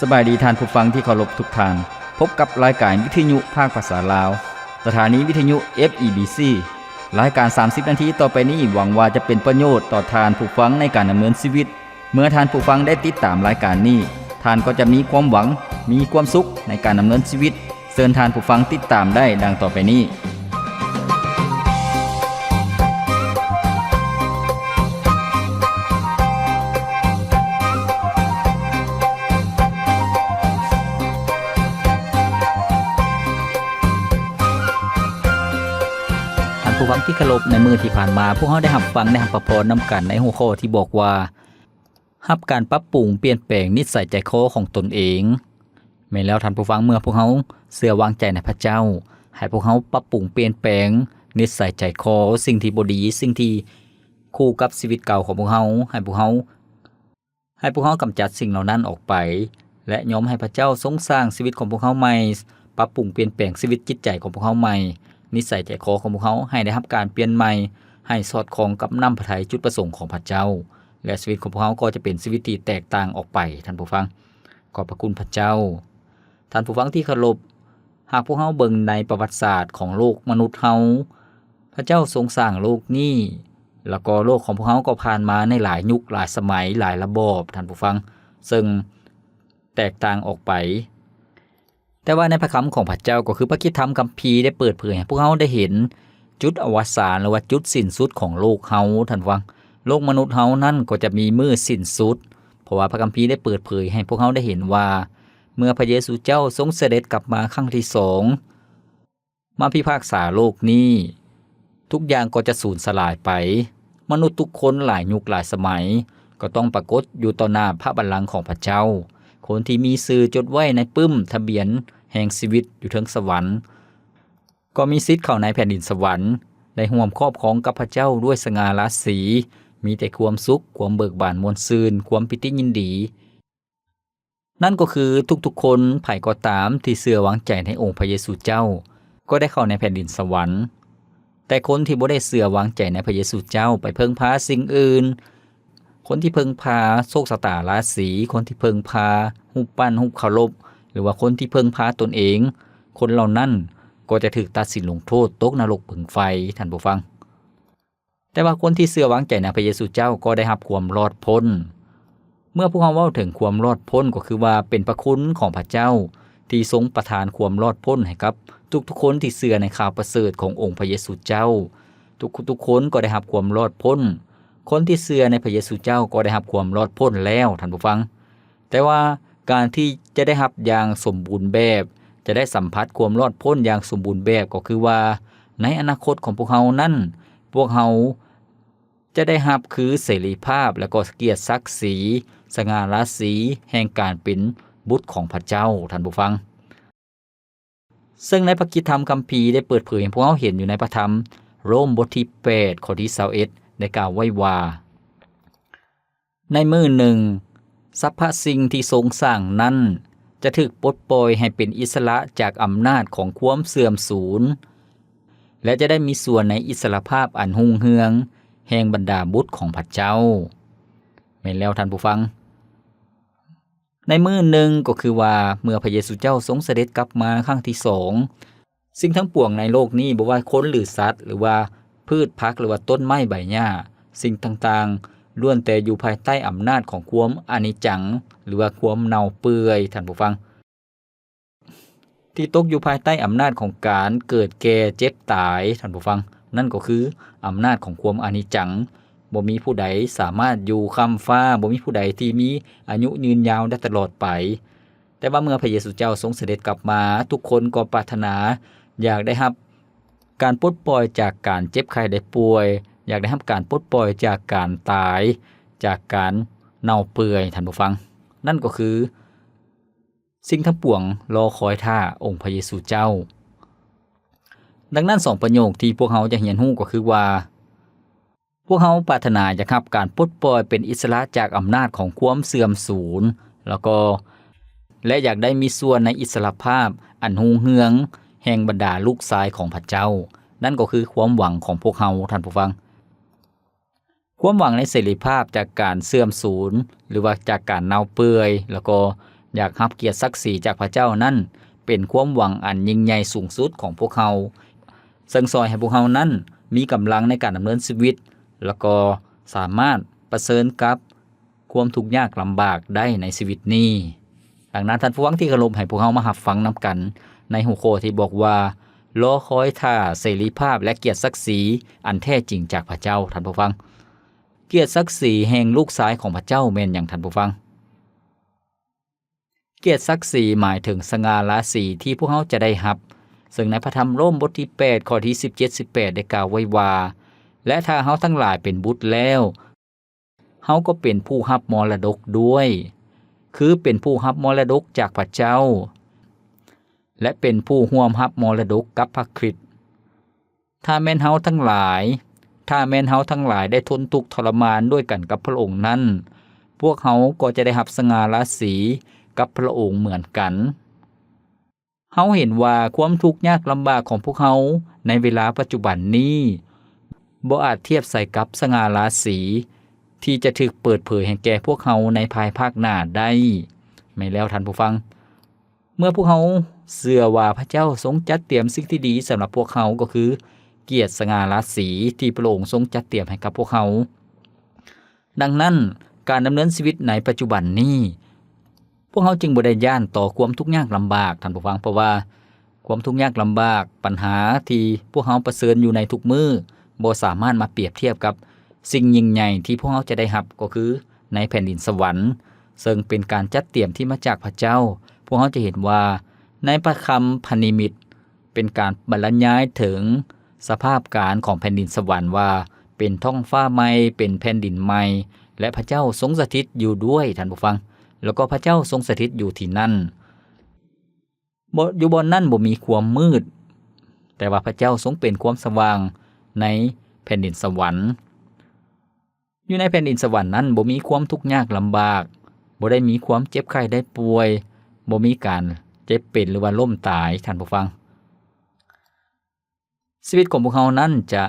ສະບາຍດີທ່ານຜູ້ຟັງທີ່ເຄົາລົບທຸກທ່ານ. ພົບກັບລາຍການວິທະຍຸພາກພາສາລາວ, ສະຖານີວິທະຍຸ ເອັຟ ອີ ບີ ຊີ. ລາຍການສາມສິບນາທີຕໍ່ໄປນີ້ ຫວັງວ່າຈະເປັນປະໂຫຍດຕໍ່ທ່ານຜູ້ຟັງໃນການດຳເນີນຊີວິດ. ເມື່ອທ່ານຜູ້ຟັງໄດ້ຕິດຕາມລາຍການນີ້, ທ່ານກໍຈະມີຄວາມຫວັງ, ມີຄວາມສຸກໃນການດຳເນີນຊີວິດ. ເຊີນທ່ານຜູ້ຟັງຕິດຕາມໄດ້ດັ່ງຕໍ່ໄປນີ້. ທ່ານຜູ້ຟັງທີ່ເຄົາລົບ, ໃນມື້ທີ່ຜ່ານມາ, ພວກເຮົາໄດ້ຮັບຟັງ, ໄດ້ຮັບພະພອນນຳກັນໃນຫົວຂໍ້ທີ່ບອກວ່າ ຮັບການປັບປຸງປ່ຽນແປງນິດໄສໃຈຄໍຂອງຕົນເອງ. ແມ່ນແລ້ວທ່ານຜູ້ຟັງ, ເມື່ອພວກເຮົາເຊື່ອວາງໃຈໃນພະເຈົ້າ, ໃຫ້ພວກເຮົາປັບປຸງປ່ຽນແປງນິດໄສໃຈຄໍ, ສິ່ງທີ່ບໍ່ດີ, ສິ່ງທີ່ຄູ່ກັບຊີວິດເກົ່າຂອງພວກເຮົາ, ໃຫ້ພວກເຮົາ, ໃຫ້ພວກເຮົາກຳຈັດສິ່ງເຫຼົ່ານັ້ນອອກໄປ ແລະ ຍອມໃຫ້ພະເຈົ້າຊົງສ້າງຊີວິດຂອງພວກເຮົາໃໝ່, ປັບປຸງປ່ຽນແປງຊີວິດຈິດໃຈຂອງພວກເຮົາໃໝ່, ນິດໄສໃຈຄໍຂອງພວກເຮົາໃຫ້ໄດ້ຮັບການປ່ຽນໃໝ່, ໃຫ້ສອດຄ່ອງກັບນ້ຳພະໄທຈຸດປະສົງຂອງພະເຈົ້າ. ແລະ ຊີວິດຂອງພວກເຮົາກໍຈະເປັນຊີວິດທີ່ແຕກຕ່າງອອກໄປ, ທ່ານຜູ້ຟັງ. ຂອບພະຄຸນພະເຈົ້າ. ທ່ານຜູ້ຟັງທີ່ເຄົາລົບ, ຫາກພວກເຮົາເບິ່ງໃນປະຫວັດສາດຂອງໂລກມະນຸດເຮົາ, ພະເຈົ້າຊົງສ້າງໂລກນີ້, ແລ້ວກໍໂລກຂອງພວກເຮົາກໍຜ່ານມາໃນຫຼາຍຍຸກ, ຫຼາຍສະໄໝ, ຫຼາຍລະບອບ, ທ່ານຜູ້ຟັງ, ເຊິ່ງແຕກຕ່າງອອກໄປ. ແຕ່ວ່າໃນພະຄຳຂອງພະເຈົ້າ, ກໍຄືພະຄຣິສຕະທຳຄຳພີ ໄດ້ເປີດເຜີຍໃຫ້ພວກເຮົາໄດ້ເຫັນຈຸດອະວະສານ ຫຼືວ່າຈຸດສິ້ນສຸດຂອງໂລກເຮົາ, ທ່ານຟັງ. ໂລກມະນຸດເຮົານັ້ນກໍຈະມີມື້ສິ້ນສຸດ, ເພາະວ່າພະຄຳພີໄດ້ເປີດເຜີຍໃຫ້ພວກເຮົາໄດ້ເຫັນວ່າ ເມື່ອພະເຢຊູເຈົ້າຊົງສະເດັດກັບມາຄັ້ງທີສອງ ມາພິພາກສາໂລກນີ້, ທຸກຢ່າງກໍຈະສູນສະຫຼາຍໄປ. ມະນຸດທຸກຄົນຫຼາຍຍຸກຫຼາຍສະໄໝ ກໍຕ້ອງປາກົດຢູ່ຕໍ່ໜ້າພະບັນລັງຂອງພະເຈົ້າ. ຄົນທີ່ມີຊື່ຈົດໄວ້ໃນປຶ້ມທະບຽນແຫ່ງຊີວິດຢູ່ເທິງສະຫວັນ ກໍມີສິດເຂົ້າໃນແຜ່ນດິນສະຫວັນ, ໄດ້ຮ່ວມຄອບຄອງກັບພະເຈົ້າດ້ວຍສະຫງ່າລາສີ, ມີແຕ່ຄວາມສຸກ, ຄວາມເບີກບານມ່ວນຊື່ນ, ຄວາມປີຕິຍິນດີ. ນັ້ນກໍຄືທຸກໆຄົນ, ໃຜກໍຕາມທີ່ເຊື່ອວາງໃຈໃນອົງພະເຢຊູເຈົ້າ, ກໍໄດ້ເຂົ້າໃນແຜ່ນດິນສະຫວັນ. ແຕ່ຄົນທີ່ບໍ່ໄດ້ເຊື່ອວາງໃຈໃນພະເຢຊູເຈົ້າ, ໄປເພິ່ງພາສິ່ງອື່ນ, ຄົນທີ່ເພິ່ງພາໂຊກຊະຕາລາສີ, ຄົນທີ່ເພິ່ງພາຮູບປັ້ນ, ຮູບເຄົາລົບ, ຫຼືວ່າຄົນທີ່ເພິ່ງພາຕົນເອງ, ຄົນເຫຼົ່ານັ້ນກໍຈະຖືກຕັດສິນລົງໂທດຕົກນະລົກເຜິງໄຟ, ທ່ານຜູ້ຟັງ. ແຕ່ວ່າຄົນທີ່ເຊື່ອວາງໃຈໃນພະເຢຊູເຈົ້າກໍໄດ້ຮັບຄວາມລອດພົ້ນ. ເມື່ອພວກເຮົາເວົ້າເຖິງຄວາມລອດພົ້ນ, ກໍຄືວ່າເປັນພະຄຸນຂອງພະເຈົ້າທີ່ຊົງປະທານຄວາມລອດພົ້ນໃຫ້ກັບທຸກໆຄົນທີ່ເຊື່ອໃນຂ່າວປະເສີດຂອງອົງພະເຢຊູເຈົ້າ. ທຸກ, ທຸກຄົນກໍໄດ້ຮັບຄວາມລອດພົ້ນ. ຄົນທີ່ເຊື່ອໃນພະເຢຊູເຈົ້າກໍໄດ້ຮັບຄວາມລອດພົ້ນແລ້ວ, ທ່ານຜູ້ຟັງ. ແຕ່ວ່າການທີ່ຈະໄດ້ຮັບຢ່າງສົມບູນແບບ, ຈະໄດ້ສຳຜັດຄວາມລອດພົ້ນຢ່າງສົມບູນແບບ, ກໍຄືວ່າໃນອະນາຄົດຂອງພວກເຮົານັ້ນ, ພວກເຮົາຈະໄດ້ຮັບຄືເສລີພາບ ແລະ ກໍກຽດສັກສີ, ສະຫງ່າລາສີແຫ່ງການເປັນບຸດຂອງພະເຈົ້າ, ທ່ານຜູ້ຟັງ. ເຊິ່ງໃນພະຄຣິສຕະທຳຄຳພີໄດ້ເປີດເຜີຍໃຫ້ພວກເຮົາເຫັນຢູ່ໃນພະທຳໂຣມບົດທີແປດ ຂໍ້ທີຊາວເອັດ ໄດ້ກ່າວໄວ້ວ່າ ໃນມື້ໜຶ່ງ, ສັບພະສິ່ງທີ່ຊົງສ້າງນັ້ນຈະຖືກປົດປ່ອຍໃຫ້ເປັນອິດສະຫຼະຈາກອຳນາດຂອງຄວາມເສື່ອມສູນ ແລະ ຈະໄດ້ມີສ່ວນໃນອິດສະຫຼະພາບອັນຮຸ່ງເຮືອງແຫ່ງບັນດາບຸດຂອງພະເຈົ້າ. ແມ່ນແລ້ວທ່ານຜູ້ຟັງ. ໃນມື້ໜຶ່ງ ກໍຄືວ່າເມື່ອພະເຢຊູເຈົ້າຊົງສະເດັດກັບມາຄັ້ງທີສອງ, ສິ່ງທັງປວງໃນໂລກນີ້, ບໍ່ວ່າຄົນ ຫຼື ສັດ ຫຼືວ່າພືດຜັກ ຫຼືວ່າຕົ້ນໄມ້ໃບຫຍ້າ, ສິ່ງຕ່າງໆ ລ້ວນແຕ່ຢູ່ພາຍໃຕ້ອຳນາດຂອງຄວາມອະນິດຈັງ ຫຼືວ່າຄວາມເນົ່າເປື່ອຍ, ທ່ານຜູ້ຟັງ, ທີ່ຕົກຢູ່ພາຍໃຕ້ອຳນາດຂອງການເກີດ, ແກ່, ເຈັບ, ຕາຍ, ທ່ານຜູ້ຟັງ, ນັ້ນກໍຄືອຳນາດຂອງຄວາມອະນິດຈັງ. ບໍ່ມີຜູ້ໃດສາມາດຢູ່ຄ້ຳຟ້າ, ບໍ່ມີຜູ້ໃດທີ່ມີອາຍຸຍືນຍາວໄດ້ຕະຫຼອດໄປ. ແຕ່ວ່າເມື່ອພະເຢຊູເຈົ້າຊົງສະເດັດກັບມາ, ທຸກຄົນກໍປາດຖະໜາຢາກໄດ້ຮັບການປົດປ່ອຍຈາກການເຈັບໄຂ້ໄດ້ປ່ວຍ, ຢາກໄດ້ຮັບການປົດປ່ອຍຈາກການຕາຍ, ຈາກການເນົ່າເປື່ອຍ, ທ່ານຜູ້ຟັງ. ນັ້ນກໍຄືສິ່ງທັງປວງລໍຄອຍຖ້າອົງພະເຢຊູເຈົ້າ. ດັ່ງນັ້ນ, ສອງປະໂຫຍກທີ່ພວກເຮົາຈະຮຽນຮູ້ກໍຄືວ່າ, ພວກເຮົາປາດຖະໜາຢາກຮັບການປົດປ່ອຍເປັນອິດສະຫຼະຈາກອຳນາດຂອງຄວາມເສື່ອມສູນ, ແລ້ວກໍ ແລະ ຢາກໄດ້ມີສ່ວນໃນອິດສະຫຼະພາບອັນຮຸ່ງເຮືອງແຫ່ງບັນດາລູກຊາຍຂອງພະເຈົ້າ. ນັ້ນກໍຄືຄວາມຫວັງຂອງພວກເຮົາ, ທ່ານຜູ້ຟັງ. ຄວາມຫວັງໃນເສລີພາບຈາກການເສື່ອມສູນ ຫຼືວ່າຈາກການເນົ່າເປື່ອຍ, ແລ້ວກໍ ຢາກຮັບກຽດສັກສີຈາກພະເຈົ້ານັ້ນ ເປັນຄວາມຫວັງອັນຍິ່ງໃຫຍ່ສູງສຸດຂອງພວກເຮົາ, ເຊິ່ງຊ່ອຍໃຫ້ພວກເຮົານັ້ນມີກຳລັງໃນການດຳເນີນຊີວິດ ແລ້ວກໍສາມາດປະເຊີນກັບຄວາມທຸກຍາກລຳບາກໄດ້ໃນຊີວິດນີ້. ດັ່ງນັ້ນທ່ານຜູ້ຟັງທີ່ເຄົາລົບ, ໃຫ້ພວກເຮົາມາຮັບຟັງນຳກັນໃນຫົວຂໍ້ທີ່ບອກວ່າ ລໍຄອຍຖ້າເສລີພາບ ແລະ ກຽດສັກສີອັນແທ້ຈິງຈາກພະເຈົ້າ. ທ່ານຜູ້ຟັງ, ກຽດສັກສີແຫ່ງລູກຊາຍຂອງພະເຈົ້າແມ່ນຫຍັງ, ທ່ານຜູ້ຟັງ? ກຽດສັກສີໝາຍເຖິງສະຫງ່າລາສີທີ່ພວກເຮົາຈະໄດ້ຮັບ, ເຊິ່ງໃນພະທຳໂຣມບົດທີແປດ ຂໍ້ທີສິບເຈັດ ສິບແປດ ໄດ້ກ່າວໄວ້ວ່າ, ແລະ ຖ້າເຮົາທັງຫຼາຍເປັນບຸດແລ້ວ, ເຮົາກໍເປັນຜູ້ຮັບມໍລະດົກດ້ວຍ, ຄືເປັນຜູ້ຮັບມໍລະດົກຈາກພະເຈົ້າ ແລະ ເປັນຜູ້ຮ່ວມຮັບມໍລະດົກກັບພະຄຣິດ. ຖ້າແມ່ນເຮົາທັງຫຼາຍ, ຖ້າແມ່ນເຮົາທັງຫຼາຍໄດ້ທົນທຸກທໍລະມານດ້ວຍກັນກັບພະອົງນັ້ນ, ພວກເຮົາກໍຈະໄດ້ຮັບສະຫງ່າລາສີກັບພະອົງເໝືອນກັນ. ເຮົາເຫັນວ່າຄວາມທຸກຍາກລຳບາກຂອງພວກເຮົາໃນເວລາປັດຈຸບັນນີ້ ບໍ່ອາດທຽບໃສ່ກັບສະຫງ່າລາສີທີ່ຈະຖືກເປີດເຜີຍໃຫ້ແກ່ພວກເຮົາໃນພາຍພາກໜ້າໄດ້. ແມ່ນແລ້ວທ່ານຜູ້ຟັງ, ເມື່ອພວກເຮົາເຊື່ອວ່າພະເຈົ້າຊົງຈັດຕຽມສິ່ງທີ່ດີສຳລັບພວກເຮົາ, ກໍຄືກຽດສະຫງ່າລາສີທີ່ພະອົງຊົງຈັດຕຽມໃຫ້ກັບພວກເຮົາ. ດັ່ງນັ້ນ, ການດຳເນີນຊີວິດໃນປັດຈຸບັນນີ້ ພວກເຮົາຈຶ່ງບໍ່ໄດ້ຢ້ານຕໍ່ຄວາມທຸກຍາກລຳບາກ, ທ່ານຜູ້ຟັງ, ເພາະວ່າຄວາມທຸກຍາກລຳບາກ, ບັນຫາທີ່ພວກເຮົາປະເຊີນຢູ່ໃນທຸກມື້ ບໍ່ສາມາດມາປຽບທຽບກັບສິ່ງຍິ່ງໃຫຍ່ທີ່ພວກເຮົາຈະໄດ້ຮັບ, ກໍຄືໃນແຜ່ນດິນສະຫວັນ, ເຊິ່ງເປັນການຈັດຕຽມທີ່ມາຈາກພະເຈົ້າ. ພວກເຮົາຈະເຫັນວ່າໃນພະຄຳພະນິມິດ ເປັນການບັນລະຍາຍເຖິງສະພາບການຂອງແຜ່ນດິນສະຫວັນວ່າ ເປັນທ້ອງຟ້າໃໝ່, ເປັນແຜ່ນດິນໃໝ່ ແລະ ພະເຈົ້າຊົງສະຖິດຢູ່ດ້ວຍ, ທ່ານຜູ້ຟັງ, ແລ້ວກໍພະເຈົ້າຊົງສະຖິດຢູ່ທີ່ນັ້ນ. ບໍ່, ຢູ່ບ່ອນນັ້ນບໍ່ມີຄວາມມືດ, ແຕ່ວ່າພະເຈົ້າຊົງເປັນຄວາມສະຫວ່າງໃນແຜ່ນດິນສະຫວັນ. ຢູ່ໃນແຜ່ນດິນສະຫວັນນັ້ນບໍ່ມີຄວາມທຸກຍາກລຳບາກ, ບໍ່ໄດ້ມີຄວາມເຈັບໄຂ້ໄດ້ປ່ວຍ, ບໍ່ມີການເຈັບເປັນ ຫຼືວ່າລົ້ມຕາຍ, ທ່ານຜູ້ຟັງ. ຊີວິດຂອງພວກເຮົານັ້ນຈະ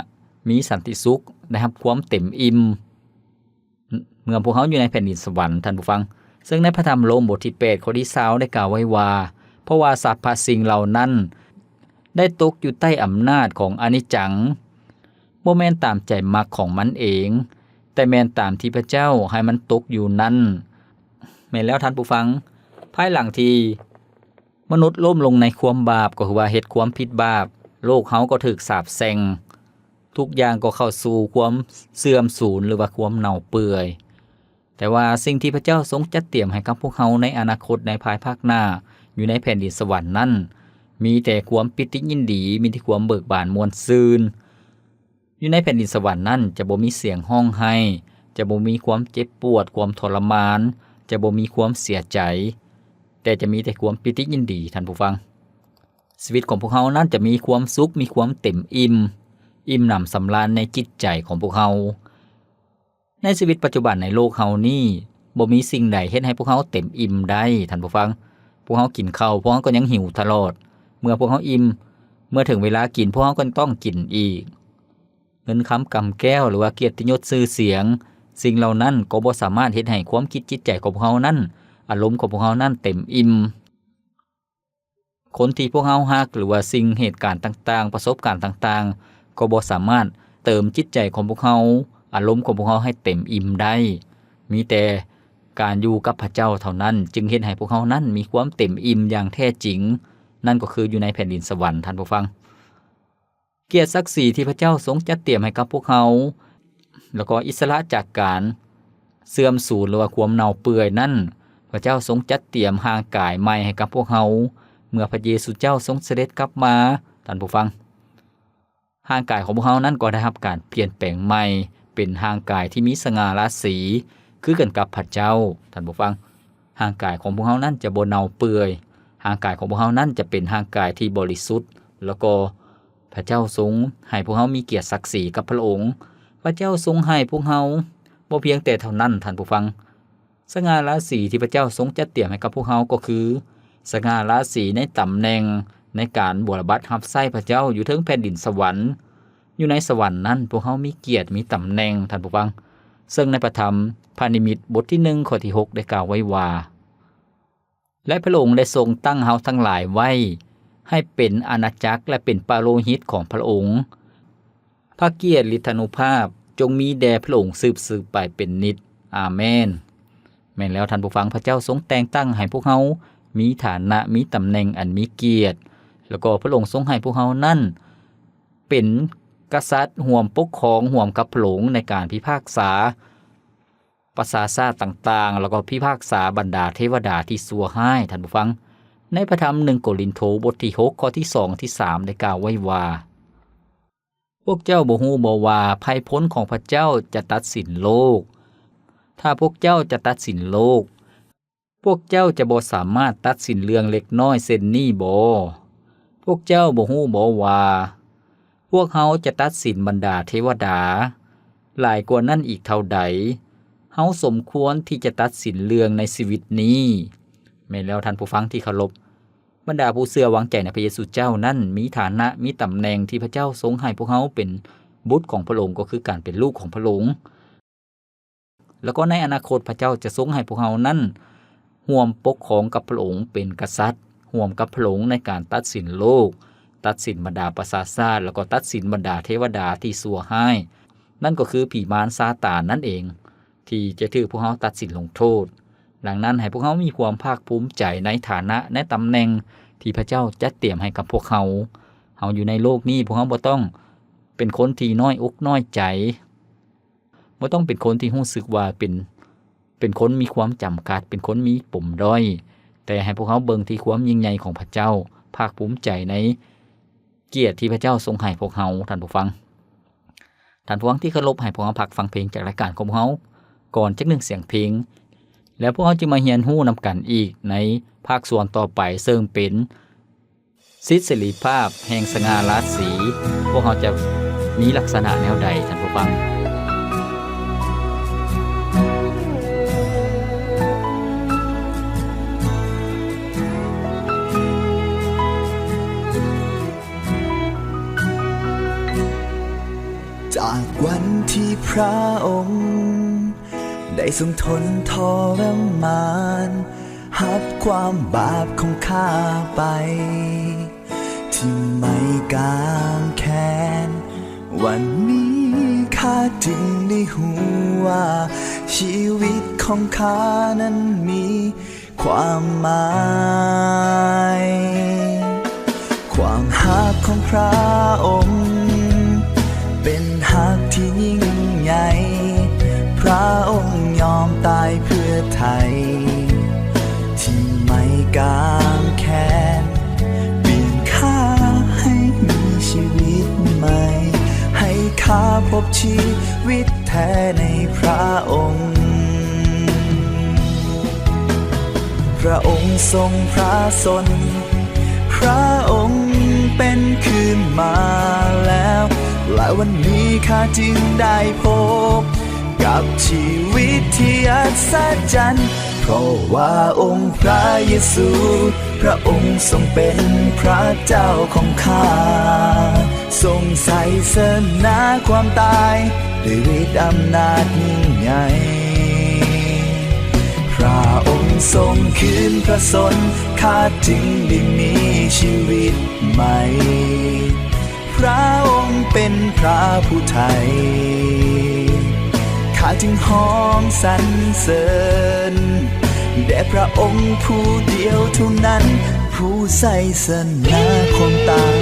ມີສັນຕິສຸກ, ໄດ້ຮັບຄວາມເຕັມອີ່ມ ເມື່ອພວກເຮົາຢູ່ໃນແຜ່ນດິນສະຫວັນ, ທ່ານຜູ້ຟັງ. ເຊິ່ງໃນພະທຳໂຣມບົດທີແປດ ຂໍ້ທີຊາວ ໄດ້ກ່າວໄວ້ວ່າ, ເພາະວ່າສັບພະສິ່ງເຫຼົ່ານັ້ນໄດ້ຕົກຢູ່ໃຕ້ອຳນາດຂອງອະນິດຈັງ, ບໍ່ແມ່ນຕາມໃຈມັກຂອງມັນເອງ, ແຕ່ແມ່ນຕາມທີ່ພະເຈົ້າໃຫ້ມັນຕົກຢູ່ນັ້ນ. ແມ່ນແລ້ວທ່ານຜູ້ຟັງ, ພາຍຫຼັງທີ່ມະນຸດລົ້ມລົງໃນຄວາມບາບ, ກໍຄືວ່າເຮັດຄວາມຜິດບາບ, ໂລກເຮົາກໍຖືກສາບແຊ່ງ, ທຸກຢ່າງກໍເຂົ້າສູ່ຄວາມເສື່ອມສູນ ຫຼືວ່າຄວາມເນົ່າເປື່ອຍ. ແຕ່ວ່າສິ່ງທີ່ພະເຈົ້າຊົງຈັດຕຽມໃຫ້ກັບພວກເຮົາໃນອະນາຄົດ, ໃນພາຍພາກໜ້າ, ຢູ່ໃນແຜ່ນດິນສະຫວັນນັ້ນ, ມີແຕ່ຄວາມປີຕິຍິນດີ, ມີແຕ່ຄວາມເບີກບານມ່ວນຊື່ນ. ຢູ່ໃນແຜ່ນດິນສະຫວັນນັ້ນ ຈະບໍ່ມີສຽງຮ້ອງໄຫ້, ຈະບໍ່ມີຄວາມເຈັບປວດ, ຄວາມທໍລະມານ, ຈະບໍ່ມີຄວາມເສຍໃຈ, ແຕ່ຈະມີແຕ່ຄວາມປີຕິຍິນດີ, ທ່ານຜູ້ຟັງ. ຊີວິດຂອງພວກເຮົານັ້ນຈະມີຄວາມສຸກ, ມີຄວາມເຕັມອີ່ມ, ອີ່ມໜຳສຳລານໃນຈິດໃຈຂອງພວກເຮົາ. ໃນຊີວິດປັດຈຸບັນໃນໂລກເຮົານີ້ ບໍ່ມີສິ່ງໃດເຮັດໃຫ້ພວກເຮົາເຕັມອີ່ມໄດ້, ທ່ານຜູ້ຟັງ. ພວກເຮົາກິນເຂົ້າ, ພວກເຮົາກໍຍັງຫິວຕະຫຼອດ. ເມື່ອພວກເຮົາອີ່ມ, ເມື່ອເຖິງເວລາກິນ, ພວກເຮົາກໍຕ້ອງກິນອີກ. ເງິນຄຳກຳແກ້ວ ຫຼືວ່າກຽດຕິຍົດຊື່ສຽງ, ສິ່ງເຫຼົ່ານັ້ນກໍບໍ່ສາມາດເຮັດໃຫ້ຄວາມຄິດຈິດໃຈຂອງພວກເຮົານັ້ນ, ອາລົມຂອງພວກເຮົານັ້ນເຕັມອີ່ມ. ຄົນທີ່ພວກເຮົາຮັກ ຫຼືວ່າສິ່ງເຫດການຕ່າງໆ, ປະສົບການຕ່າງໆ ກໍບໍ່ສາມາດເຕີມຈິດໃຈຂອງພວກເຮົາ, ອາລົມຂອງພວກເຮົາໃຫ້ເຕັມອີ່ມໄດ້. ມີແຕ່ການຢູ່ກັບພະເຈົ້າເທົ່ານັ້ນ ຈຶ່ງເຮັດໃຫ້ພວກເຮົານັ້ນມີຄວາມເຕັມອີ່ມຢ່າງແທ້ຈິງ, ນັ້ນກໍຄືຢູ່ໃນແຜ່ນດິນສະຫວັນ, ທ່ານຜູ້ຟັງ. ກຽດສັກສີທີ່ພະເຈົ້າຊົງຈັດຕຽມໃຫ້ກັບພວກເຮົາ, ແລ້ວກໍອິດສະຫຼະຈາກການເສື່ອມສູນ ຫຼືວ່າຄວາມເນົ່າເປື່ອຍນັ້ນ, ພະເຈົ້າຊົງຈັດຕຽມຮ່າງກາຍໃໝ່ໃຫ້ກັບພວກເຮົາ ເມື່ອພະເຢຊູເຈົ້າຊົງສະເດັດກັບມາ, ທ່ານຜູ້ຟັງ. ຮ່າງກາຍຂອງພວກເຮົານັ້ນກໍໄດ້ຮັບການປ່ຽນແປງໃໝ່ ເປັນຮ່າງກາຍທີ່ມີສະຫງ່າລາສີ ຄືກັນກັບພະເຈົ້າ, ທ່ານຜູ້ຟັງ. ຮ່າງກາຍຂອງພວກເຮົານັ້ນຈະບໍ່ເນົ່າເປື່ອຍ, ຮ່າງກາຍຂອງພວກເຮົານັ້ນຈະເປັນຮ່າງກາຍທີ່ບໍລິສຸດ, ແລ້ວກໍ ພະເຈົ້າຊົງໃຫ້ພວກເຮົາມີກຽດສັກສີກັບພະອົງ. ພະເຈົ້າຊົງໃຫ້ພວກເຮົາບໍ່ພຽງແຕ່ເທົ່ານັ້ນ, ທ່ານຜູ້ຟັງ. ສະຫງ່າລາສີທີ່ພະເຈົ້າຊົງຈັດຕຽມໃຫ້ກັບພວກເຮົາກໍຄື ສະຫງ່າລາສີໃນຕຳແໜ່ງໃນການບົວລະບັດຮັບໃຊ້ພະເຈົ້າຢູ່ເທິງແຜ່ນດິນສະຫວັນ. ຢູ່ໃນສະຫວັນນັ້ນ ພວກເຮົາມີກຽດ, ມີຕຳແໜ່ງ, ທ່ານຜູ້ຟັງ. ເຊິ່ງໃນພະທຳພະນິມິດບົດທີໜຶ່ງ ຂໍ້ທີຫົກ ໄດ້ກ່າວໄວ້ວ່າ, ແລະ ພະອົງໄດ້ຊົງຕັ້ງເຮົາທັງຫຼາຍໄວ້ ໃຫ້ເປັນອານາຈັກ ແລະ ເປັນປະໂລຫິດຂອງພະອົງ. ພະກຽດລິດທານຸພາບ ຈົ່ງມີແດ່ພະອົງສືບໆໄປເປັນນິດ. ອາເມນ. ແມ່ນແລ້ວທ່ານຜູ້ຟັງ, ພະເຈົ້າຊົງແຕ່ງຕັ້ງໃຫ້ພວກເຮົາມີຖານະ, ມີຕຳແໜ່ງອັນມີກຽດ, ແລ້ວກໍພະອົງຊົງໃຫ້ພວກເຮົານັ້ນເປັນກະສັດ ຮ່ວມປົກຄອງຮ່ວມກັບພະອົງໃນການພິພາກສາ ປະຊາຊາດຕ່າງໆ ແລ້ວກໍພິພາກສາບັນດາເທວະດາທີ່ຊົ່ວຮ້າຍ. ທ່ານຜູ້ຟັງ, ໃນພະທຳໜຶ່ງໂກລິນໂທ ບົດທີຫົກ ຂໍ້ທີສອງ ທີສາມ ໄດ້ກ່າວໄວ້ວ່າ, ພວກເຈົ້າບໍ່ຮູ້ບໍວ່າໄພພົ້ນຂອງພະເຈົ້າຈະຕັດສິນໂລກ? ຖ້າພວກເຈົ້າຈະຕັດສິນໂລກ, ພວກເຈົ້າຈະບໍ່ສາມາດຕັດສິນເລື່ອງເລັກນ້ອຍເຊັ່ນນີ້ບໍ? ພວກເຈົ້າບໍ່ຮູ້ບໍວ່າ ພວກເຮົາຈະຕັດສິນບັນດາເທວະດາຫຼາຍກວ່ານັ້ນອີກເທົ່າໃດ? ເຮົາສົມຄວນທີ່ຈະຕັດສິນເລື່ອງໃນຊີວິດນີ້. ແມ່ນແລ້ວທ່ານຜູ້ຟັງທີ່ເຄົາລົບ, ບັນດາຜູ້ເຊື່ອວາງໃຈໃນພະເຢຊູເຈົ້ານັ້ນ ມີຖານະ, ມີຕຳແໜ່ງທີ່ພະເຈົ້າຊົງໃຫ້ພວກເຮົາເປັນບຸດຂອງພະອົງ, ກໍຄືການເປັນລູກຂອງພະອົງ. ແລ້ວກໍໃນອະນາຄົດ ພະເຈົ້າຈະຊົງໃຫ້ພວກເຮົານັ້ນຮ່ວມປົກຄອງກັບພະອົງເປັນກະສັດ, ຮ່ວມກັບພະອົງໃນການຕັດສິນໂລກ, ຕັດສິນບັນດາປະຊາຊາດ, ແລ້ວກໍຕັດສິນບັນດາເທວະດາທີ່ຊົ່ວຮ້າຍ, ນັ້ນກໍຄືຜີມານຊາຕານນັ້ນເອງ ທີ່ຈະຖືກພວກເຮົາຕັດສິນລົງໂທດ. ດັ່ງນັ້ນ, ໃຫ້ພວກເຮົາມີຄວາມພາກພູມໃຈໃນຖານະ, ໃນຕຳແໜ່ງທີ່ພະເຈົ້າຈັດຕຽມໃຫ້ກັບພວກເຮົາ. ເຮົາຢູ່ໃນໂລກນີ້, ພວກເຮົາບໍ່ຕ້ອງເປັນຄົນທີ່ນ້ອຍອົກນ້ອຍໃຈ. ບໍ່ຕ້ອງເປັນຄົນທີ່ຮູ້ສຶກວ່າເປັນ, ເປັນຄົນມີຄວາມຈຳກັດ, ເປັນຄົນມີປົມດ້ອຍ, ແຕ່ໃຫ້ພວກເຮົາເບິ່ງທີ່ຄວາມຍິ່ງໃຫຍ່ຂອງພະເຈົ້າ, ພາກພູມໃຈໃນກຽດທີ່ພະເຈົ້າຊົງໃຫ້ພວກເຮົາ. ທ່ານຜູ້ຟັງ, ທ່ານຜູ້ຟັງທີ່ເຄົາລົບ, ໃຫ້ພວກເຮົາພັກຟັງເພງຈາກລາຍການຂອງພວກເຮົາກ່ອນຈັກໜຶ່ງສຽງເພງ, ແລ້ວພວກເຮົາຈະມາຮຽນຮູ້ນຳກັນອີກໃນພາກສ່ວນຕໍ່ໄປ, ເຊິ່ງເປັນ ສິດເສລີພາບແຫ່ງສະຫງ່າລາສີ ພວກເຮົາຈະມີລັກສະນະແນວໃດ, ທ່ານຜູ້ຟັງ? ຈາກວັນທີ່ພຣະອົງ ໄດ້ຊົງທົນທໍລະມານ ຮັບຄວາມບາບຂອງຂ້າໄປ ທີ່ໄມ້ກາງແຂນ. ວັນນີ້ຂ້າຈຶ່ງໄດ້ຮູ້ວ່າ ຊີວິດຂອງຂ້ານັ້ນມີຄວາມໝາຍ. ຄວາມຮັກຂອງພຣະອົງ ເປັນຮັກທີ່ຍິ່ງໃຫຍ່, ພຣະອົງຍອມຕາຍເພື່ອໄຖ່ ທີ່ໄມ້ກາງແຂນ, ປ່ຽນຂ້າໃຫ້ມີຊີວິດໃໝ່, ໃຫ້ຂ້າພົບຊີວິດແທ້ໃນພຣະອົງ. ພຣະອົງຊົງພຣະຊົນ, ພຣະອົງເປັນຄືນມາແລ້ວ, ແລະ ວັນນີ້ຂ້າຈຶ່ງໄດ້ພົບກັບຊີວິດທີ່ອັດສະຈັນ, ເພາະວ່າອົງພຣະເຢຊູ ພຣະອົງຊົງເປັນພຣະເຈົ້າຂອງຂ້າ, ຊົງໄຊຊະນະຄວາມຕາຍ ດ້ວຍລິດອຳນາດຍິ່ງໃຫຍ່. ພຣະອົງຊົງຄືນພຣະຊົນ, ຂ້າຈຶ່ງໄດ້ມີຊີວິດໃໝ່. ພຣະອົງເປັນພຣະຜູ້ໄຖ່, ຂ້າຈຶ່ງຮ້ອງສັນເສີນແດ່ພຣະອົງຜູ້ດຽວເທົ່ານັ້ນ, ຜູ້ໄຊຊະນະຄວາມຕາຍ.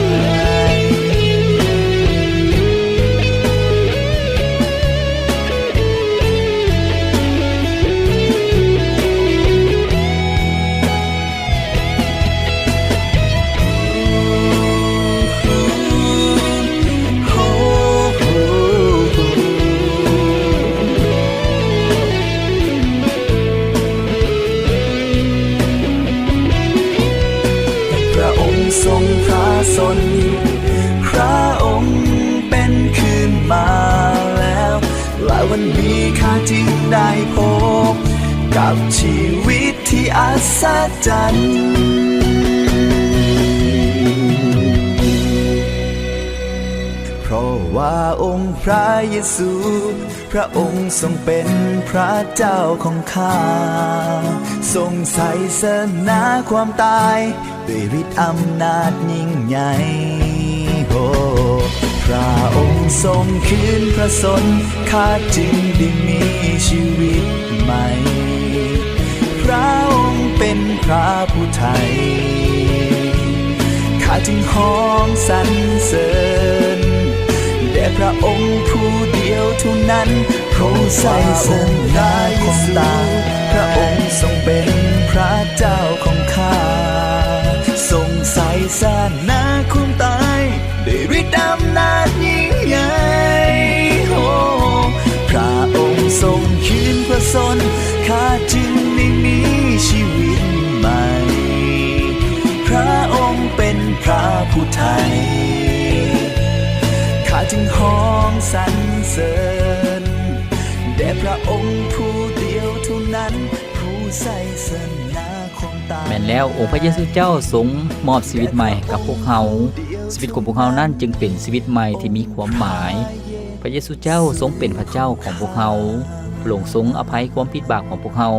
ພຣະອົງຊົງພຣະຊົນ, ພຣະອົງເປັນຄືນມາແລ້ວ, ແລະ ວັນນີ້ຂ້າຈຶ່ງໄດ້ພົບກັບຊີວິດ ທີ່ອັດສະຈັນ. ເພາະ ว่าองค์พระเยซู พระองค์ทรงเป็นพระเจ้าของข้า ทรงไสชนะความตายด้วยฤทธิ์อำนาจยิ่งใหญ่ โอ้ พระองค์ทรงคืนพระชนม์ ข้าจึงได้มีชีวิตใหม่ พระองค์เป็นพระผู้ไถ่ ข้าจึงฮ้องสรรเสริญ แด่พระองค์ผู้เดียวเท่านั้น ผู้ไสชนะความตาย พระองค์ทรงเป็นพระเจ้าของข้า ทรงไสชนะความตาย ด้วยฤทธิ์อำนาจยิ่งใหญ่ โอ้ พระองค์ทรงคืนพระชนม์ ข้าจึงได้มีชีวิตใหม่ พระองค์เป็นพระผู้ไถ่ ข้าจึงฮ้องสรรเสริญ แด่พระองค์ผู้เดียวเท่านั้น ผู้ไสชนะความตาย แม่นแล้ว องค์พระเยซูเจ้าทรงมอบชีวิตใหม่ให้กับพวกเฮา ชีวิตของพวกเฮานั้นจึงเป็นชีวิตใหม่ที่มีความหมาย พระเยซูเจ้าทรงเป็นพระเจ้าของพวกเฮา พระองค์ทรงอภัยความผิดบาปของพวกเฮา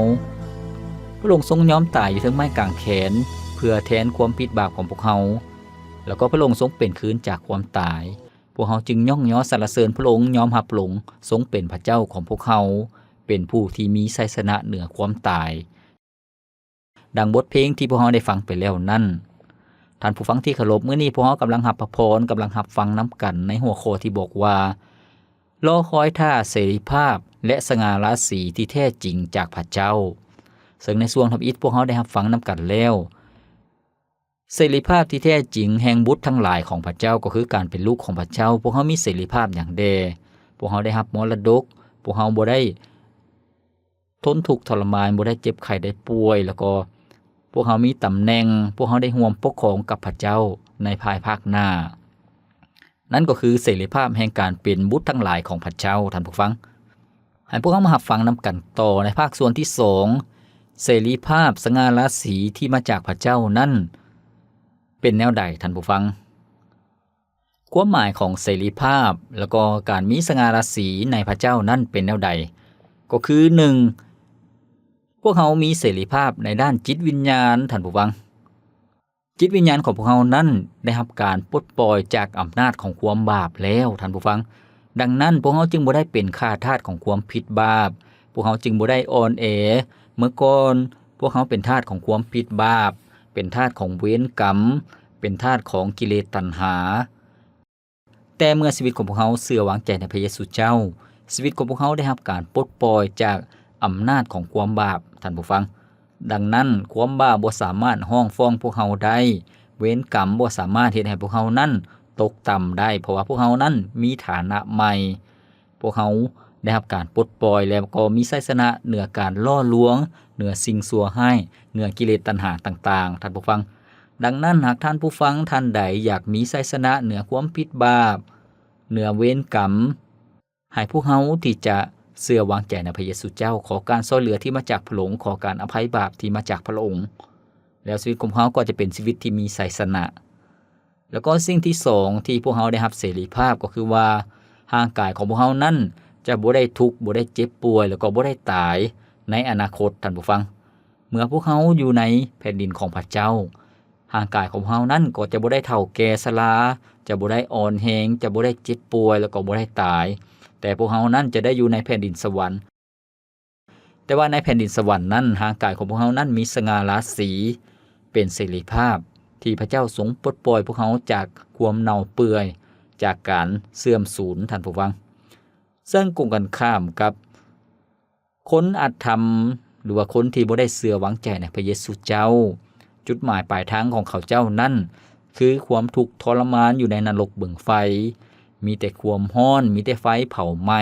พระองค์ทรงยอมตายอยู่เทิงไม้กางแขน เพื่อแทนความผิดบาปของพวกเฮา แล้วก็พระองค์ทรงเป็นคืนจากความตาย พวกเฮาจึงย่องยอสรรเสริญพระองค์ ยอมรับพระองค์ทรงเป็นพระเจ้าของพวกเฮา เป็นผู้ที่มีชัยชนะเหนือความตาย ดังบทเพลงที่พวกเฮาได้ฟังไปแล้วนั้น ท่านผู้ฟังที่เคารพ มื้อนี้พวกเฮากำลังรับพระพร กำลังรับฟังนำกันในหัวข้อที่บอกว่า รอคอยท่าเสรีภาพและสง่าราศีที่แท้จริงจากพระเจ้า ซึ่งในช่วงทำอิฐพวกเฮาได้รับฟังนำกันแล้ว เสรีภาพที่แท้จริงแห่งบุตรทั้งหลายของพระเจ้า ก็คือการเป็นลูกของพระเจ้า พวกเฮามีเสรีภาพหยังแด่ พวกเฮาได้รับมรดก พวกเฮาบ่ได้ทนทุกข์ทรมาน บ่ได้เจ็บไข้ได้ป่วย แล้วก็พวกเฮามีตำแหน่ง พวกเฮาได้ร่วมปกครองกับพระเจ้าในภายภาคหน้า นั่นก็คือเสรีภาพแห่งการเป็นบุตรทั้งหลายของพระเจ้า ท่านผู้ฟัง ให้พวกเฮามารับฟังนำกันต่อในภาคส่วนที่สอง เสรีภาพสง่าราศีที่มาจากพระเจ้านั้นเป็นแนวใด ท่านผู้ฟัง ความหมายของเสรีภาพ แล้วก็การมีสง่าราศีในพระเจ้านั้นเป็นแนวใด ก็คือ หนึ่ง พวกเฮามีเสรีภาพในด้านจิตวิญญาณ ท่านผู้ฟัง จิตวิญญาณของพวกเฮานั้นได้รับการปลดปล่อยจากอำนาจของความบาปแล้ว ท่านผู้ฟัง ดังนั้นพวกเฮาจึงบ่ได้เป็นข้าทาสของความผิดบาป พวกเฮาจึงบ่ได้อ่อนแอ เมื่อก่อนพวกเฮาเป็นทาสของความผิดบาป เป็นทาสของเวรกรรม เป็นทาสของกิเลสตัณหา แต่เมื่อชีวิตของพวกเฮาเชื่อวางใจในพระเยซูเจ้า ชีวิตของพวกเฮาได้รับการปลดปล่อยจากอำนาจของความบาป ท่านผู้ฟัง ดังนั้นความบาปบ่สามารถฮ้องฟ้องพวกเฮาได้ เวรกรรมบ่สามารถเฮ็ดให้พวกเฮานั้นตกต่ำได้ เพราะว่าพวกเฮานั้นมีฐานะใหม่ พวกเฮาได้รับการปลดปล่อย แล้วก็มีชัยชนะเหนือการล่อลวง เหนือสิ่งชั่วร้าย เหนือกิเลสตัณหาต่างๆ ท่านผู้ฟัง ดังนั้นหากท่านผู้ฟังท่านใดอยากมีชัยชนะเหนือความผิดบาป เหนือเวรกรรม ให้พวกเฮาที่จะเชื่อวางใจในพระเยซูเจ้า ขอการช่วยเหลือที่มาจากพระองค์ ขอการอภัยบาปที่มาจากพระองค์ แล้วชีวิตของเฮาก็จะเป็นชีวิตที่มีชัยชนะ แล้วก็สิ่งที่สองที่พวกเฮาได้รับเสรีภาพก็คือว่า ร่างกายของพวกเฮานั้นจะบ่ได้ทุกข์ บ่ได้เจ็บป่วย แล้วก็บ่ได้ตายในอนาคต ท่านผู้ฟัง เมื่อพวกเฮาอยู่ในแผ่นดินของพระเจ้า ร่างกายของเฮานั้นก็จะบ่ได้เฒ่าแก่ชรา จะบ่ได้อ่อนแรง จะบ่ได้เจ็บป่วย แล้วก็บ่ได้ตาย แต่พวกเฮานั้นจะได้อยู่ในแผ่นดินสวรรค์ แต่ว่าในแผ่นดินสวรรค์นั้น ร่างกายของพวกเฮานั้นมีสง่าราศี เป็นเสรีภาพที่พระเจ้าทรงปลดปล่อยพวกเฮาจากความเน่าเปื่อย จากการเสื่อมสูญ ท่านผู้ฟัง ซึ่งกงกันข้ามกับคนอธรรม หรือว่าคนที่บ่ได้เชื่อวางใจในพระเยซูเจ้า จุดหมายปลายทางของเขาเจ้านั้น คือความทุกข์ทรมานอยู่ในนรกบึงไฟ มีแต่ความร้อน มีแต่ไฟเผาไหม้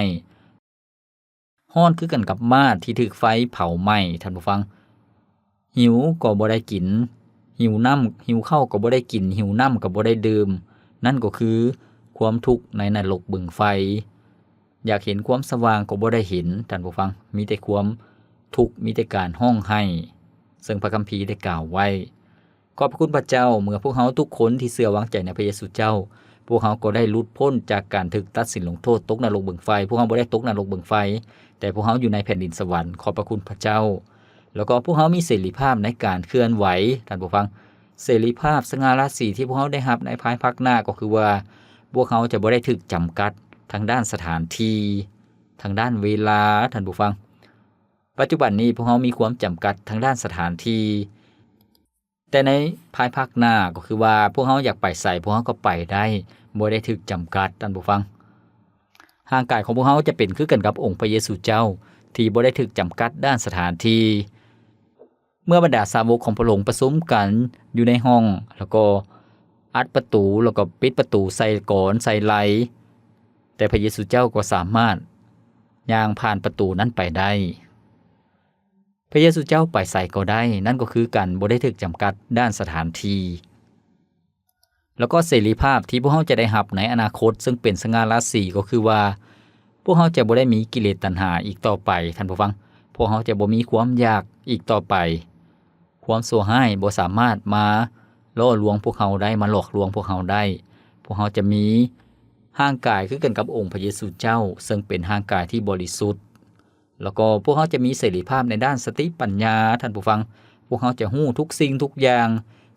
ร้อนคือกันกับหมาดที่ถูกไฟเผาไหม้ ท่านผู้ฟัง หิวก็บ่ได้กิน หิวน้ำ หิวข้าวก็บ่ได้กิน หิวน้ำก็บ่ได้ดื่ม นั่นก็คือความทุกข์ในนรกบึงไฟ อยากเห็นความสว่างก็บ่ได้เห็น ท่านผู้ฟัง มีแต่ความทุกข์ มีแต่การร้องไห้ ซึ่งพระคัมภีร์ได้กล่าวไว้ ขอบพระคุณพระเจ้า เมื่อพวกเฮาทุกคนที่เชื่อวางใจในพระเยซูเจ้า ພວກເຮົາກໍໄດ້ຫຼຸດພົ້ນຈາກການຖືກຕັດສິນລົງໂທດຕົກນະລົກເບິ່ງໄຟ. ພວກເຮົາບໍ່ໄດ້ຕົກນະລົກເບິ່ງໄຟ, ແຕ່ພວກເຮົາຢູ່ໃນແຜ່ນດິນສະຫວັນ. ຂອບພະຄຸນພະເຈົ້າ. ແລ້ວກໍພວກເຮົາມີເສລີພາບໃນການເຄື່ອນໄຫວ, ທ່ານຜູ້ຟັງ. ເສລີພາບສະຫງ່າລາສີທີ່ພວກເຮົາໄດ້ຮັບໃນພາຍພາກໜ້າກໍຄືວ່າ ພວກເຮົາຈະບໍ່ໄດ້ຖືກຈຳກັດທາງດ້ານສະຖານທີ່, ທາງດ້ານເວລາ, ທ່ານຜູ້ຟັງ. ປັດຈຸບັນນີ້ພວກເຮົາມີຄວາມຈຳກັດທາງດ້ານສະຖານທີ່, ແຕ່ໃນພາຍພາກໜ້າກໍຄືວ່າ ພວກເຮົາຢາກໄປໃສ ພວກເຮົາກໍໄປໄດ້, ບໍ່ໄດ້ຖືກຈຳກັດ, ທ່ານຜູ້ຟັງ. ຮ່າງກາຍຂອງພວກເຮົາຈະເປັນຄືກັນກັບອົງພະເຢຊູເຈົ້າ ທີ່ບໍ່ໄດ້ຖືກຈຳກັດດ້ານສະຖານທີ່. ເມື່ອບັນດາສາວົກຂອງພະອົງປະຊຸມກັນຢູ່ໃນຫ້ອງ ແລ້ວກໍອັດປະຕູ ແລ້ວກໍປິດປະຕູໃສ່ກອນໃສ່ໄລ, ແຕ່ພະເຢຊູເຈົ້າກໍສາມາດຍ່າງຜ່ານປະຕູນັ້ນໄປໄດ້. ພະເຢຊູເຈົ້າໄປໃສກໍໄດ້, ນັ້ນກໍຄືການບໍ່ໄດ້ຖືກຈຳກັດດ້ານສະຖານທີ່. ແລ້ວກໍເສລີພາບທີ່ພວກເຮົາຈະໄດ້ຮັບໃນອະນາຄົດ ເຊິ່ງເປັນສະຫງ່າລາສີ ກໍຄືວ່າ ພວກເຮົາຈະບໍ່ໄດ້ມີກິເລດຕັນຫາອີກຕໍ່ໄປ, ທ່ານຜູ້ຟັງ. ພວກເຮົາຈະບໍ່ມີຄວາມຢາກອີກຕໍ່ໄປ. ຄວາມຊົ່ວຮ້າຍບໍ່ສາມາດມາຫຼໍ່ລວງພວກເຮົາໄດ້, ມາຫຼອກລວງພວກເຮົາໄດ້. ພວກເຮົາຈະມີຮ່າງກາຍຄືກັນກັບອົງພະເຢຊູເຈົ້າ, ເຊິ່ງເປັນຮ່າງກາຍທີ່ບໍລິສຸດ. ແລ້ວກໍພວກເຮົາຈະມີເສລີພາບໃນດ້ານສະຕິປັນຍາ, ທ່ານຜູ້ຟັງ. ພວກເຮົາຈະຮູ້ທຸກສິ່ງທຸກຢ່າງ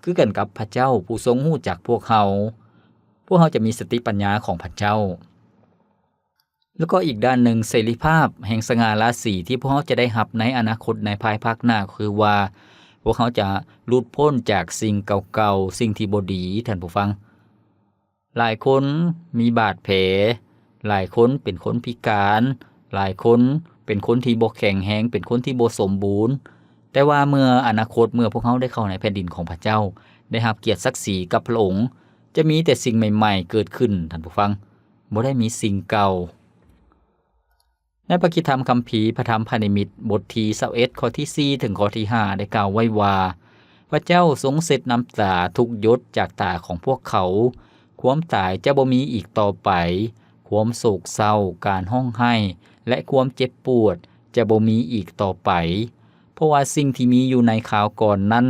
ຄືກັນກັບພະເຈົ້າຜູ້ຊົງຮູ້ຈັກພວກເຮົາ. ພວກເຮົາຈະມີສະຕິປັນຍາຂອງພະເຈົ້າ. ແລ້ວກໍອີກດ້ານໜຶ່ງ, ເສລີພາບແຫ່ງສະຫງ່າລາສີທີ່ພວກເຮົາຈະໄດ້ຮັບໃນອະນາຄົດໃນພາຍພາກໜ້າ ກໍຄືວ່າ ພວກເຮົາຈະຫຼຸດພົ້ນຈາກສິ່ງເກົ່າໆ, ສິ່ງທີ່ບໍ່ດີ, ທ່ານຜູ້ຟັງ. ຫຼາຍຄົນມີບາດແຜ, ຫຼາຍຄົນເປັນຄົນພິການ, ຫຼາຍຄົນເປັນຄົນທີ່ບໍ່ແຂງແຮງ, ເປັນຄົນທີ່ບໍ່ສົມບູນ. ແຕ່ວ່າເມື່ອອະນາຄົດ, ເມື່ອພວກເຮົາໄດ້ເຂົ້າໃນແຜ່ນດິນຂອງພະເຈົ້າ, ໄດ້ຮັບກຽດສັກສີກັບພະອົງ, ຈະມີແຕ່ສິ່ງໃໝ່ໆເກີດຂຶ້ນ, ທ່ານຜູ້ຟັງ, ບໍ່ໄດ້ມີສິ່ງເກົ່າ. ໃນພະຄຣິສຕະທຳຄຳພີ ພະທຳພະນິມິດ ບົດທີຊາວເອັດ ຂໍ້ທີສີ່ ເຖິງຂໍ້ທີຫ້າ ໄດ້ກ່າວໄວ້ວ່າ, ພະເຈົ້າຊົງເຊັດນ້ຳຕາທຸກຢົດຈາກຕາຂອງພວກເຂົາ. ຄວາມຕາຍຈະບໍ່ມີອີກຕໍ່ໄປ, ຄວາມໂສກເສົ້າ, ການຮ້ອງໄຫ້ ແລະ ຄວາມເຈັບປວດຈະບໍ່ມີອີກຕໍ່ໄປ, ເພາະວ່າສິ່ງທີ່ມີຢູ່ໃນຄາວກ່ອນນັ້ນ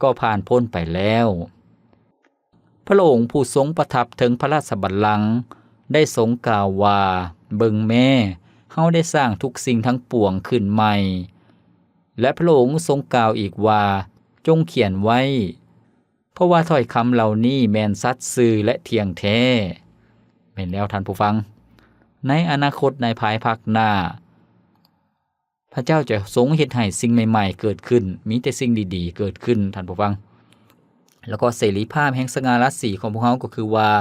ກໍຜ່ານພົ້ນໄປແລ້ວ. ພະອົງຜູ້ຊົງປະທັບເທິງພະລາຊະບັນລັງ ໄດ້ຊົງກ່າວວ່າ, ເບິ່ງແມ້, ເຮົາໄດ້ສ້າງທຸກສິ່ງທັງປວງຂຶ້ນໃໝ່. ແລະ ພະອົງຊົງກ່າວອີກວ່າ, ຈົ່ງຂຽນໄວ້, ເພາະວ່າຖ້ອຍຄຳເຫຼົ່ານີ້ແມ່ນສັດຊື່ ແລະ ທ່ຽງແທ້. ແມ່ນແລ້ວທ່ານຜູ້ຟັງ, ໃນອະນາຄົດໃນພາຍພາກໜ້າ, ພະເຈົ້າຈະຊົງເຮັດໃຫ້ສິ່ງໃໝ່ໆເກີດຂຶ້ນ, ມີແຕ່ສິ່ງດີໆເກີດຂຶ້ນ, ທ່ານຜູ້ຟັງ. ແລ້ວກໍເສລີພາບແຫ່ງສະຫງ່າລາສີຂອງພວກເຮົາກໍຄືວ່າ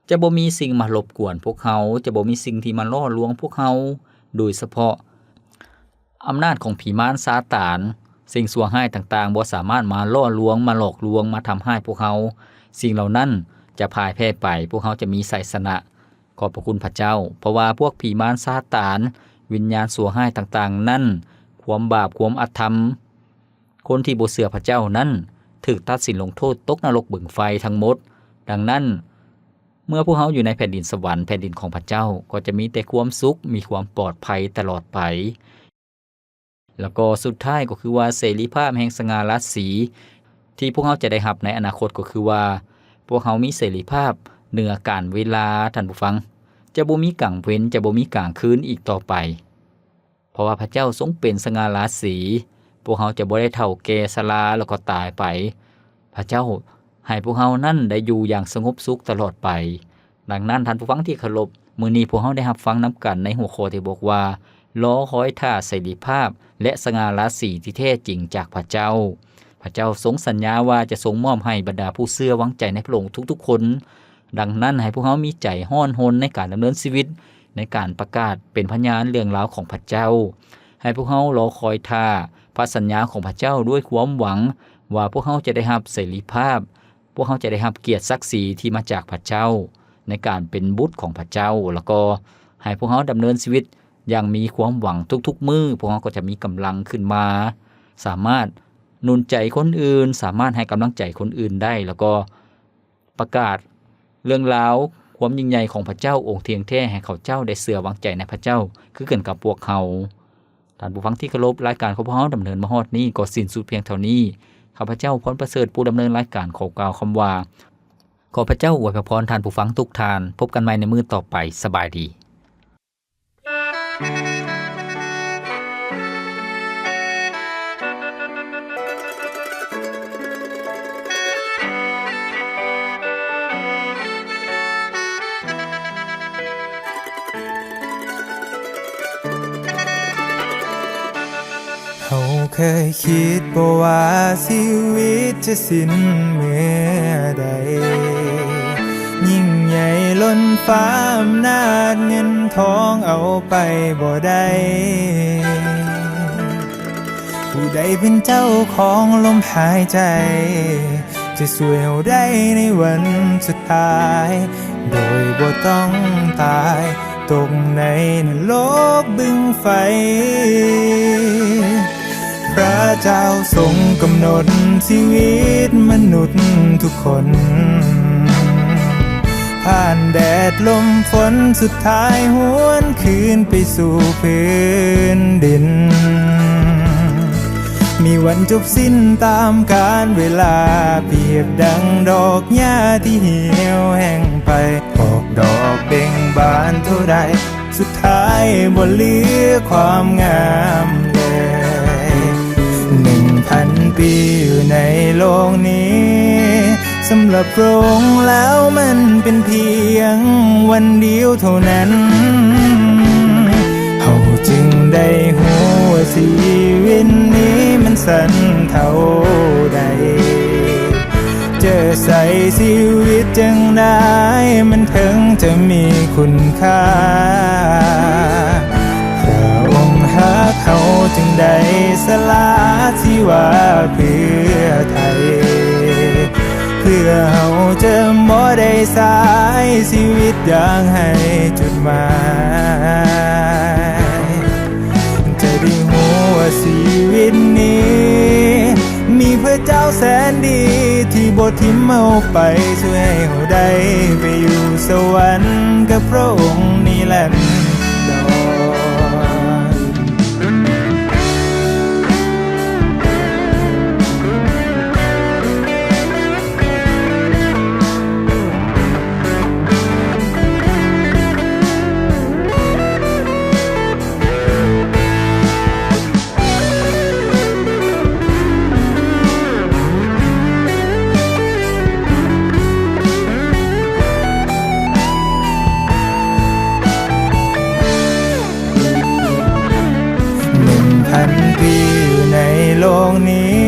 ຈະບໍ່ມີສິ່ງມາລົບກວນພວກເຮົາ, ຈະບໍ່ມີສິ່ງທີ່ມາຫຼໍ່ລວງພວກເຮົາ, ໂດຍສະເພາະອຳນາດຂອງຜີມານຊາຕານ, ສິ່ງຊົ່ວຮ້າຍຕ່າງໆບໍ່ສາມາດມາຫຼໍ່ລວງ, ມາຫຼອກລວງ, ມາທຳຮ້າຍພວກເຮົາ. ສິ່ງເຫຼົ່ານັ້ນຈະພ່າຍແພ້ໄປ, ພວກເຮົາຈະມີໄຊຊະນະ. ຂອບພະຄຸນພະເຈົ້າ, ເພາະວ່າພວກຜີມານຊາຕານ, ວິນຍານຊົ່ວຮ້າຍຕ່າງໆນັ້ນ, ຄວາມບາບ, ຄວາມອະທຳ, ຄົນທີ່ບໍ່ເຊື່ອພະເຈົ້ານັ້ນ ຖືກຕັດສິນລົງໂທດຕົກນະລົກເບິ່ງໄຟທັງໝົດ. ດັ່ງນັ້ນ, ເມື່ອພວກເຮົາຢູ່ໃນແຜ່ນດິນສະຫວັນ, ແຜ່ນດິນຂອງພະເຈົ້າ, ກໍຈະມີແຕ່ຄວາມສຸກ, ມີຄວາມປອດໄພຕະຫຼອດໄປ. ແລ້ວກໍສຸດທ້າຍກໍຄືວ່າເສລີພາບແຫ່ງສະຫງ່າລາສີ ທີ່ພວກເຮົາຈະໄດ້ຮັບໃນອະນາຄົດກໍຄືວ່າ ພວກເຮົາມີເສລີພາບເໜືອການເວລາ, ທ່ານຜູ້ຟັງ. ຈະບໍ່ມີກາງເວັນ, ຈະບໍ່ມີກາງຄືນອີກຕໍ່ໄປ. ເພາະວ່າພະເຈົ້າຊົງເປັນສະຫງ່າລາສີ, ພວກເຮົາຈະບໍ່ໄດ້ເຖົ້າແກ່ຊະລາແລ້ວກໍຕາຍໄປ. ພະເຈົ້າໃຫ້ພວກເຮົານັ້ນໄດ້ຢູ່ຢ່າງສະຫງົບສຸກຕະຫຼອດໄປ. ດັ່ງນັ້ນ, ທ່ານຜູ້ຟັງທີ່ເຄົາລົບ, ມື້ນີ້ພວກເຮົາໄດ້ຮັບຟັງນຳກັນໃນຫົວຂໍ້ທີ່ບອກວ່າ ລໍຄອຍຖ້າເສລີພາບ ແລະ ສະຫງ່າລາສີທີ່ແທ້ຈິງຈາກພະເຈົ້າ. ພະເຈົ້າຊົງສັນຍາວ່າຈະຊົງມອບໃຫ້ບັນດາຜູ້ເຊື່ອວາງໃຈໃນພະອົງທຸກໆຄົນ. ດັ່ງນັ້ນ, ໃຫ້ພວກເຮົາມີໃຈຮ້ອນຮົນໃນການດຳເນີນຊີວິດ, ໃນການປະກາດເປັນພະຍານເລື່ອງລາວຂອງພະເຈົ້າ. ໃຫ້ພວກເຮົາລໍຄອຍຖ້າພະສັນຍາຂອງພະເຈົ້າດ້ວຍຄວາມຫວັງວ່າພວກເຮົາຈະໄດ້ຮັບເສລີພາບ, ພວກເຮົາຈະໄດ້ຮັບກຽດສັກສີທີ່ມາຈາກພະເຈົ້າ ໃນການເປັນບຸດຂອງພະເຈົ້າ, ແລ້ວກໍໃຫ້ພວກເຮົາດຳເນີນຊີວິດຢ່າງມີຄວາມຫວັງທຸກໆມື້. ພວກເຮົາກໍຈະມີກຳລັງຂຶ້ນມາ, ສາມາດໜູນໃຈຄົນອື່ນ, ສາມາດໃຫ້ກຳລັງໃຈຄົນອື່ນໄດ້, ແລ້ວກໍ ປະກາດເລື່ອງລາວຄວາມຍິ່ງໃຫຍ່ຂອງພະເຈົ້າອົງທ່ຽງແທ້ ໃຫ້ເຂົາເຈົ້າໄດ້ເຊື່ອວາງໃຈໃນພະເຈົ້າຄືກັນກັບພວກເຮົາ. ທ່ານຜູ້ຟັງທີ່ເຄົາລົບ, ລາຍການຂອງພວກເຮົາດຳເນີນມາຮອດນີ້ກໍສິ້ນສຸດພຽງເທົ່ານີ້. ຂ້າພະເຈົ້າ ພອນປະເສີດ ຜູ້ດຳເນີນລາຍການ ຂໍກ່າວຄຳວ່າ ຂໍພະເຈົ້າອວຍພະພອນທ່ານຜູ້ຟັງທຸກທ່ານ. ພົບກັນໃໝ່ໃນມື້ຕໍ່ໄປ. ສະບາຍດີ. ເຮົາເຄີຍຄິດບໍ່ວ່າຊີວິດຈະສິ້ນເມື່ອໃດ? ຍິ່ງໃຫຍ່ລົ້ນຟ້າອຳນາດເງິນທອງເອົາໄປບໍ່ໄດ້. ຜູ້ໃດເປັນເຈົ້າຂອງລົມຫາຍໃຈ ຈະຊ່ວຍເຮົາໄດ້ໃນວັນສຸດທ້າຍ ໂດຍບໍ່ຕ້ອງຕາຍຕົກໃນນະລົກບຶງໄຟ. ພະເຈົ້າຊົງກຳນົດຊີວິດມະນຸດທຸກຄົນ ຜ່ານແດດລົມຝົນ ສຸດທ້າຍຫວນຄືນໄປສູ່ພື້ນດິນ. ມີວັນຈົບສິ້ນຕາມການເວລາ ປຽບດັ່ງດອກຫຍ້າທີ່ຫ່ຽວແຫ້ງໄປ ອອກດອກເບັ່ງບານເທົ່າໃດ ສຸດທ້າຍບໍ່ເຫຼືອຄວາມງາມເລີຍ. ໜຶ່ງພັນປີຢູ່ໃນໂລກນີ້ ສຳລັບພະອົງແລ້ວມັນເປັນພຽງວັນດຽວເທົ່ານັ້ນ. ເຮົາຈຶ່ງໄດ້ຮູ້ວ່າຊີວິດນີ້ມັນສັ້ນເທົ່າໃດ. ຈະໃຊ້ຊີວິດຈັ່ງໃດ ມັນເຖິງຈະມີຄຸນຄ່າ? ພະອົງຮັກເຮົາຈຶ່ງໄດ້ສະຫຼະຊີວາເພື່ອໄທ ເພື່ອເຮົາຈະບໍ່ໄດ້ໃຊ້ຊີວິດຢ່າງໄຮ້ຈຸດໝາຍ. ຈະໄດ້ຮູ້ວ່າຊີວິດນີ້ມີພະເຈົ້າແສນດີ ທີ່ບໍ່ຖິ້ມເຮົາໄປ ຊ່ວຍໃຫ້ເຮົາໄດ້ໄປຢູ່ສະຫວັນກັບພະອົງນິລັນດອນ. ໜຶ່ງພັນປີຢູ່ໃນໂລກນີ້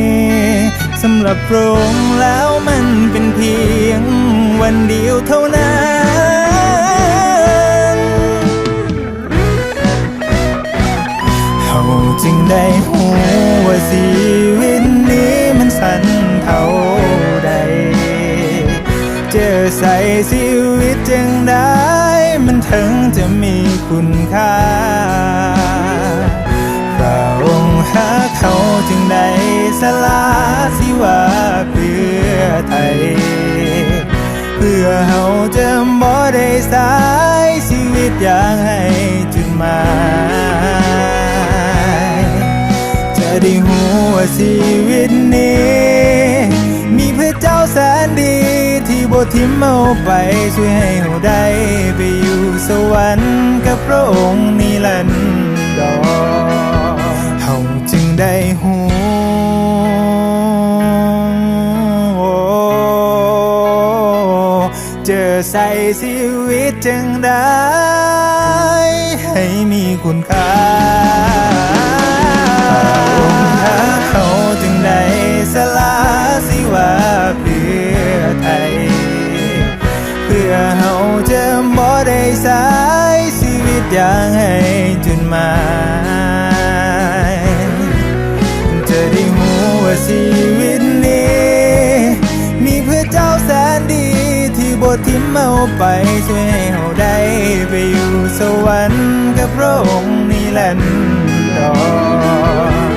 ສຳລັບພະອົງແລ້ວມັນເປັນພຽງວັນດຽວເທົ່ານັ້ນ. ເຮົາຈຶ່ງໄດ້ຮູ້ວ່າຊີວິດນີ້ມັນສັ້ນເທົ່າໃດ. ຈະໃຊ້ຊີວິດຈັ່ງໃດ ມັນເຖິງຈະມີຄຸນຄ່າ? ພະອົງຮັກເຮົາຈຶ່ງໄດ້ສະຫຼະຊີວາເພື່ອໄທ ເພື່ອເຮົາຈະບໍ່ໄດ້ໃຊ້ຊີວິດຢ່າງໄຮ້ຈຸດໝາຍ. ຈະໄດ້ຮູ້ວ່າຊີວິດນີ້ ມີພະເຈົ້າແສນດີ ທີ່ບໍ່ຖິ້ມເຮົາໄປ ຊ່ວຍໃຫ້ເຮົາໄດ້ໄປຢູ່ສະຫວັນກັບພະອົງນິລັນດອນ. ເຮົາຈຶ່ງໄດ້ຮູ້ ຈະໃຊ້ຊີວິດຈັ່ງໃດໃຫ້ມີຄຸນຄ່າ? ພະອົງຮັກເຮົາຈຶ່ງໄດ້ສະຫຼະຊີວາເພື່ອໄທ ເພື່ອເຮົາຈະບໍ່ໄດ້ໃຊ້ຊີວິດຢ່າງໄຮ້ຈຸດໝາຍ. ຈະໄດ້ຮູ້ວ່າຊີວິດນີ້ ມີພະເຈົ້າແສນດີ ທີ່ບໍ່ຖິ້ມເຮົາໄປ ຊ່ວຍໃຫ້ເຮົາໄດ້ໄປຢູ່ສະຫວັນກັບພະອົງນິລັນດອ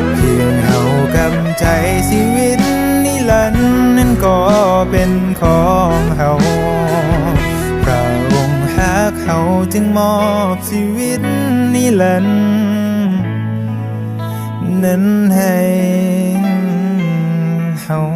ນ. ພຽງເຮົາກຳໃຈ ຊີວິດນິລັນນັ້ນກໍເປັນຂອງເຮົາ. ພະອົງຮັກເຮົາຈຶ່ງມອບຊີວິດນິລັນນັ້ນໃຫ້ເຮົາ.